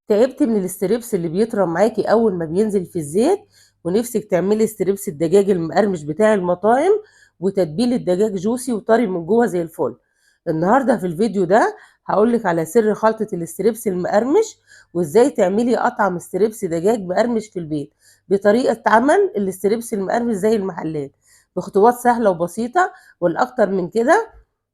تعبتِ من ال strips اللي بيطرى معاكِ أول ما بينزل في الزيت، ونِفْسِك تعملي strips الدجاج المقرمش بتاع المطاعم، وتتبيلة دجاج juicy وطري من جوّه زي الفل. النهارده في الفيديو ده هاقول لِك على سر خلطة ال strips المقرمش، وإزاي تعملي أطعم strips دجاج مقرمش في البيت، بطريقة عمل ال strips المقرمش زي المحلات، بخطوات سهلة وبسيطة. والأكتر من كده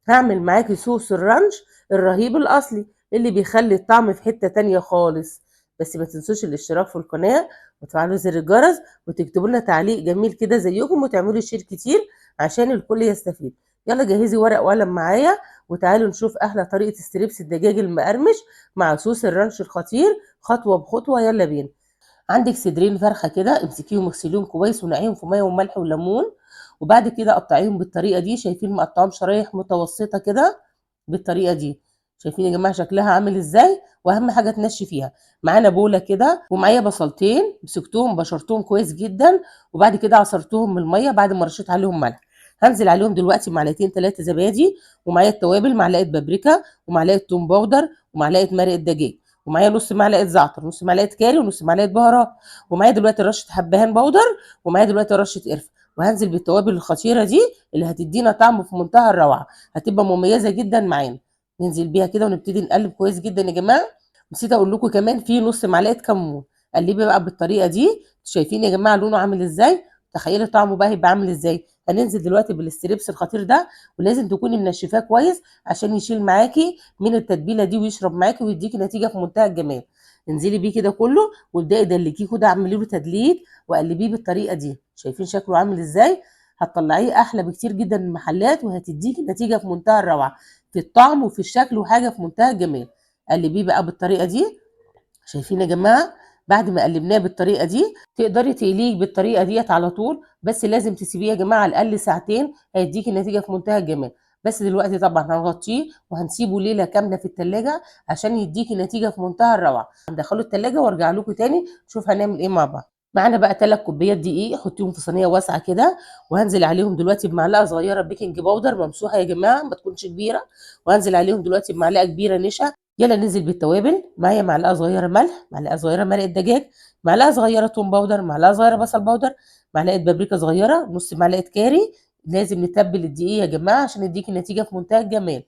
هاعمل معاكِ صوص ال ranch الرهيب الأصلي اللي بيخلي الطعم في حتة تانية خالص. بس ما تنسوش الاشتراك في القناة وتفعلوا زر الجرس وتكتبوا لنا تعليق جميل كده زيكم، وتعملوا share كتير عشان الكل يستفيد. يلا جهزي ورق وقلم معايا وتعالوا نشوف أحلى طريقة strips الدجاج المقرمش مع صوص ال ranch الخطير خطوة بخطوة. يلا بينا. عندك صدرين فرخة كده، امسكيهم واغسليهم كويس ونقعيهم في مية وملح وليمون، وبعد كده قطعيهم بالطريقة دي. شايفين مقطعهم شرايح متوسطة كده بالطريقة دي، شايفين يا جماعة شكلها عامل ازاي؟ واهم حاجة تنشفيها. معانا بولة كده ومعايا بصلتين مسكتهم بشرتهم كويس جدا، وبعد كده عصرتهم من المية بعد ما رشيت عليهم ملح. هنزل عليهم دلوقتي معلقتين 3 زبادي، ومعايا التوابل معلقة بابريكا ومعلقة توم powder ومعلقة مرقة دجاج، ومعايا نص معلقة زعتر، نص معلقة كاري، ونص معلقة بهارات، ومعايا دلوقتي رشة حبهان powder، ومعايا دلوقتي رشة قرفة. وهنزل بالتوابل الخطيرة دي اللي هتدينا طعم في منتهى الروعة، هتبقى مميزة جدا معانا. ننزل بيها كده ونبتدي نقلب كويس جدا يا جماعة. نسيت اقول لكم كمان في نص معلقة كمون. قلبي بقى بالطريقة دي، شايفين يا جماعة لونه عامل ازاي؟ تخيلي طعمه بقى هيبقى عامل ازاي. هننزل دلوقتي بال strips الخطير ده، ولازم تكوني منشفاه كويس عشان يشيل معاكي من التتبيله دي ويشرب معاكي ويديكي نتيجة في منتهى الجمال. انزلي بيه كده كله وابداي دلكيه كده، اعملي له تدليك وقلبيه بالطريقة دي. شايفين شكله عامل ازاي؟ هتطلعيه احلى بكتير جدا من المحلات، وهتديكي نتيجة في منتهى الروعة في الطعم وفي الشكل وحاجه في منتهى الجمال. قلبية بقى بالطريقة دي. شايفين يا جماعة؟ بعد ما قلبناه بالطريقة دي تقدري تقليه بالطريقة ديت على طول، بس لازم تسيبيه يا جماعة على الاقل ساعتين، هيديكي النتيجة في منتهى الجمال. بس دلوقتي طبعا هنغطيه وهنسيبه ليلة كاملة في التلاجة عشان يديكي نتيجة في منتهى الروعة. هندخله التلاجة وارجع لكم تاني نشوف هنعمل ايه مع بعض. معانا بقى 3 كوبايات دقيق، حطيهم في صينية واسعة كده، وهنزل عليهم دلوقتي بمعلقه صغيرة baking powder ممسوحة يا جماعة، ما تكونش كبيرة، وهنزل عليهم دلوقتي بمعلقه كبيرة نشا. يلا ننزل بالتوابل. معايا معلقه صغيرة ملح، معلقه صغيرة مرقه دجاج، معلقه صغيرة توم powder، معلقه صغيرة بصل powder، معلقه بابريكا صغيرة، نص معلقه كاري. لازم نتبل الدقيق يا جماعة عشان يديكي النتيجة في منتهى الجمال.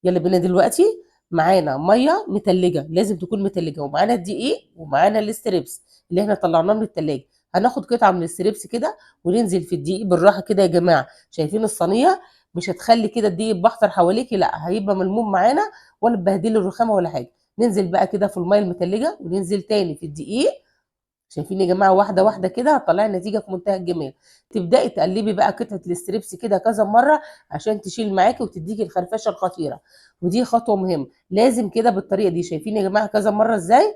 يلا بينا دلوقتي. معانا مية متلجه، لازم تكون متلجه، ومعانا الدقيق ومعانا ال strips اللي احنا طلعناه من التلاجة. هناخد قطعه من ال strips كده وننزل في الدقيق بالراحة كده يا جماعة. شايفين الصينية مش هتخلي كده الدقيق بحتر حواليكي، لا هيبقى ملموم معانا ولا تبهدلي الرخامه ولا حاجة. ننزل بقى كده في المية المتلجه وننزل تاني في الدقيق. شايفين يا جماعة؟ واحدة واحدة كده هتطلعي النتيجة في منتهى الجمال. تبداي تقلبي بقى قطعه ال strips كده كذا مرة عشان تشيل معاكي وتديكي الخرفشه الخطيرة، ودي خطوة مهمة، لازم كده بالطريقة دي. شايفين يا جماعة كذا مرة ازاي؟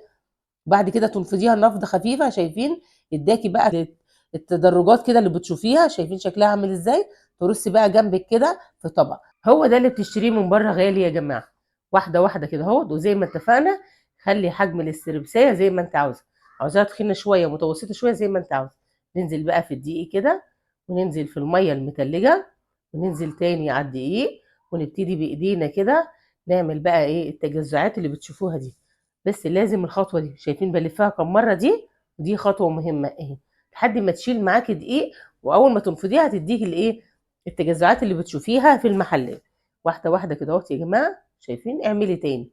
بعد كده تنفضيها نفضه خفيفة. شايفين اداكي بقى التدرجات كده اللي بتشوفيها، شايفين شكلها عامل ازاي؟ ترصي بقى جنبك كده في طبق. هو ده اللي بتشتريه من بره غالي يا جماعة. واحدة واحدة كده اهو، وزي ما اتفقنا خلي حجم الاستربسيه زي ما انت عاوزه، عاوزاها تخينة شوية متوسطه شوية زي ما انت عاوزه. ننزل بقى في الدقيق كده، وننزل في المية المتلجه، وننزل تاني على الدقيق، ونبتدي بايدينا كده نعمل بقى ايه التجزعات اللي بتشوفوها دي. بس لازم الخطوة دي، شايفين بلفها كم مرة دي؟ ودي خطوة مهمة اهي لحد ما تشيل معاكي دقيق، واول ما تنفضيها هتديكي الايه التجزعات اللي بتشوفيها في المحلات. واحدة واحدة كده اهوت يا جماعة. شايفين؟ اعملي تاني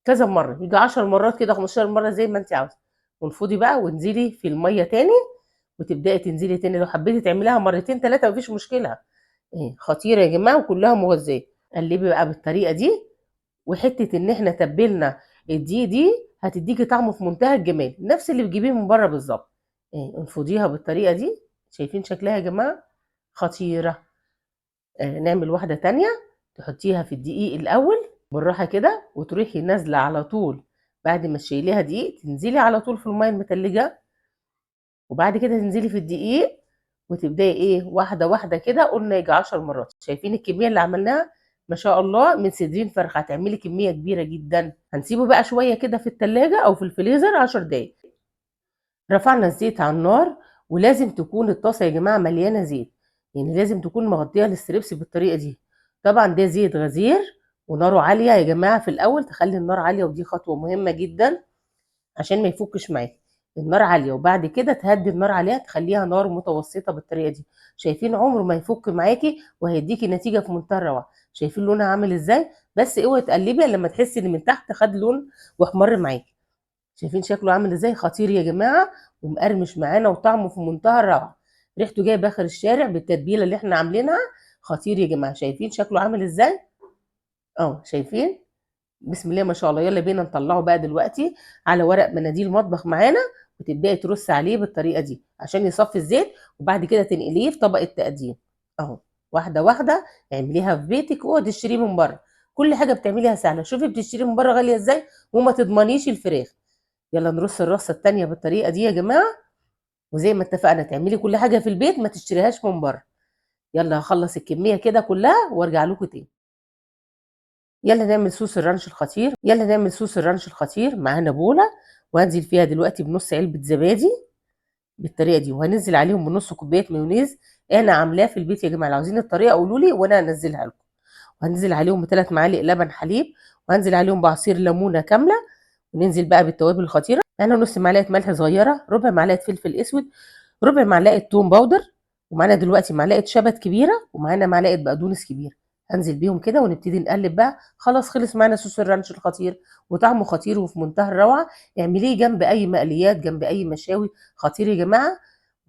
كذا مرة، يجي 10 مرات كده، 15 مرة زي ما انت عاوزه. وانفضي بقى وانزلي في المية تاني، وتبداي تنزلي تاني. لو حبيتي تعمليها مرتين 3 مفيش مشكلة. ايه خطيرة يا جماعة وكلها مغذيه. قلبي بقى بالطريقة دي، وحتة ان احنا تبلنا الدقيق دي هتديكي طعمه في منتهى الجمال، نفس اللي بتجيبيه من بره بالظبط. ايه انفضيها بالطريقة دي. شايفين شكلها يا جماعة؟ خطيرة. نعمل واحدة تانية. تحطيها في الدقيق الاول بالراحة كده، وتروحي نازله على طول بعد ما تشيليها دقيق، تنزلي على طول في المية المتلجه، وبعد كده تنزلي في الدقيق، وتبداي ايه واحدة واحدة كده. قلنا يجي 10 مرات. شايفين الكمية اللي عملناها؟ ما شاء الله من صدرين فرخة هتعملي كمية كبيرة جدا. هنسيبه بقى شوية كده في التلاجة او في الفريزر 10 دقايق. رفعنا الزيت على النار، ولازم تكون الطاسه يا جماعة مليانة زيت، يعني لازم تكون مغطيه ال strips بالطريقة دي. طبعا ده زيت غزير وناره عالية يا جماعة، في الأول تخلي النار عالية، ودي خطوة مهمة جدا. عشان ما يفكش معاكي. النار عالية، وبعد كده تهدي النار عليها تخليها نار متوسطه بالطريقة دي. شايفين عمره ما يفك معاكي وهيديكي نتيجة في منتهى الروعة. شايفين لونها عامل ازاي؟ بس اوعي تقلبي لما تحسي ان من تحت خد لون واحمر معاكي. شايفين شكله عامل ازاي؟ خطير يا جماعة، ومقرمش معانا وطعمه في منتهى الروعة، ريحته جاية باخر الشارع بالتتبيله اللي احنا عاملينها. خطير يا جماعة. شايفين شكله عامل ازاي؟ شايفين؟ بسم الله ما شاء الله. يلا بينا نطلعه بقى دلوقتي على ورق مناديل مطبخ معانا، وتبداي ترصي عليه بالطريقة دي عشان يصفي الزيت، وبعد كده تنقليه في طبق التقديم اهو. واحدة واحدة اعمليها في بيتك، اوعي تشتريه من بره، كل حاجة بتعمليها سهلة. شوفي بتشتريه من بره غالية ازاي وما تضمنيش الفراخ. يلا نرص الرصه التانية بالطريقة دي يا جماعة، وزي ما اتفقنا تعملي كل حاجة في البيت ما تشتريهاش من بره. يلا هخلص الكمية كده كلها وارجع لكم تاني. يلا نعمل صوص ال ranch الخطير. يلا نعمل صوص ال ranch الخطير. معانا بوله وهنزل فيها دلوقتي بنص علبة زبادي بالطريقة دي، وهنزل عليهم بنص كوباية مايونيز انا عاملاه في البيت يا جماعة. لو عاوزين الطريقة قولوا لي وانا هنزلها لكم. وهنزل عليهم ب3 معالق لبن حليب، وهنزل عليهم بعصير ليمونه كاملة، وننزل بقى بالتوابل الخطيرة. معانا نص معلقه ملح صغيرة، ربع معلقه فلفل اسود، ربع معلقه توم powder، ومعانا دلوقتي معلقه شبت كبيرة، ومعانا معلقه بقدونس كبيرة. هنزل بيهم كده ونبتدي نقلب بقى. خلاص خلص معانا صوص ال ranch الخطير، وطعمه خطير وفي منتهى الروعة. اعمليه جنب اي مقليات، جنب اي مشاوي، خطير يا جماعة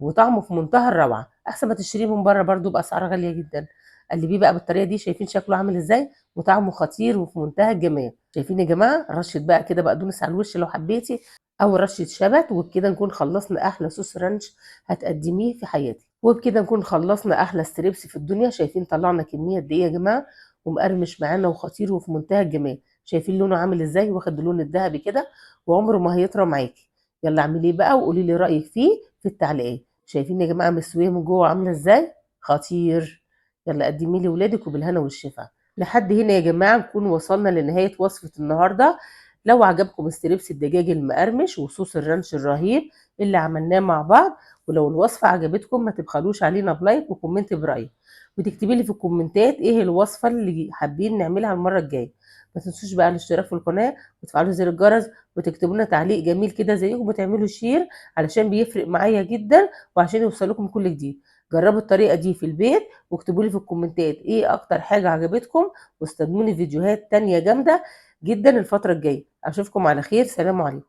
وطعمه في منتهى الروعة، احسن ما تشتريه من بره برده باسعار غالية جدا. قلبية بقى بالطريقة دي، شايفين شكله عامل ازاي؟ وطعمه خطير وفي منتهى الجمال. شايفين يا جماعة؟ رشه بقى كده بقدونس على الوش لو حبيتي، او رشه شبت. وبكده نكون خلصنا احلى صوص ranch هتقدميه في حياتك. وبكده نكون خلصنا احلى strips في الدنيا. شايفين طلعنا كمية قد ايه يا جماعة؟ ومقرمش معانا وخطير وفي منتهى الجمال. شايفين لونه عامل ازاي؟ واخد اللون الذهبي كده، وعمره ما هيطرى معاكي. يلا اعمليه بقى وقولي لي رايك فيه في التعليقات. شايفين يا جماعة مستوية من جوه عامله ازاي؟ خطير. يلا قدميه لولادك وبالهنا والشفا. لحد هنا يا جماعة نكون وصلنا لنهاية وصفه النهارده. لو عجبكم strips الدجاج المقرمش وصوص ال ranch الرهيب اللي عملناه مع بعض، ولو الوصفة عجبتكم ما تبخلوش علينا ب like و comment برايك، وتكتبي لي في الكومنتات ايه الوصفة اللي حابين نعملها المرة الجاية. ما تنسوش بقى الاشتراك في القناة وتفعلوا زر الجرس وتكتبوا لنا تعليق جميل كده زيكم، وتعملوا share علشان بيفرق معايا جدا وعشان يوصلكم كل جديد. جربوا الطريقة دي في البيت واكتبوا لي في الكومنتات ايه اكتر حاجة عجبتكم، واستنوني فيديوهات تانية جامدة جدا الفترة الجاية. اشوفكم على خير، سلام عليكم.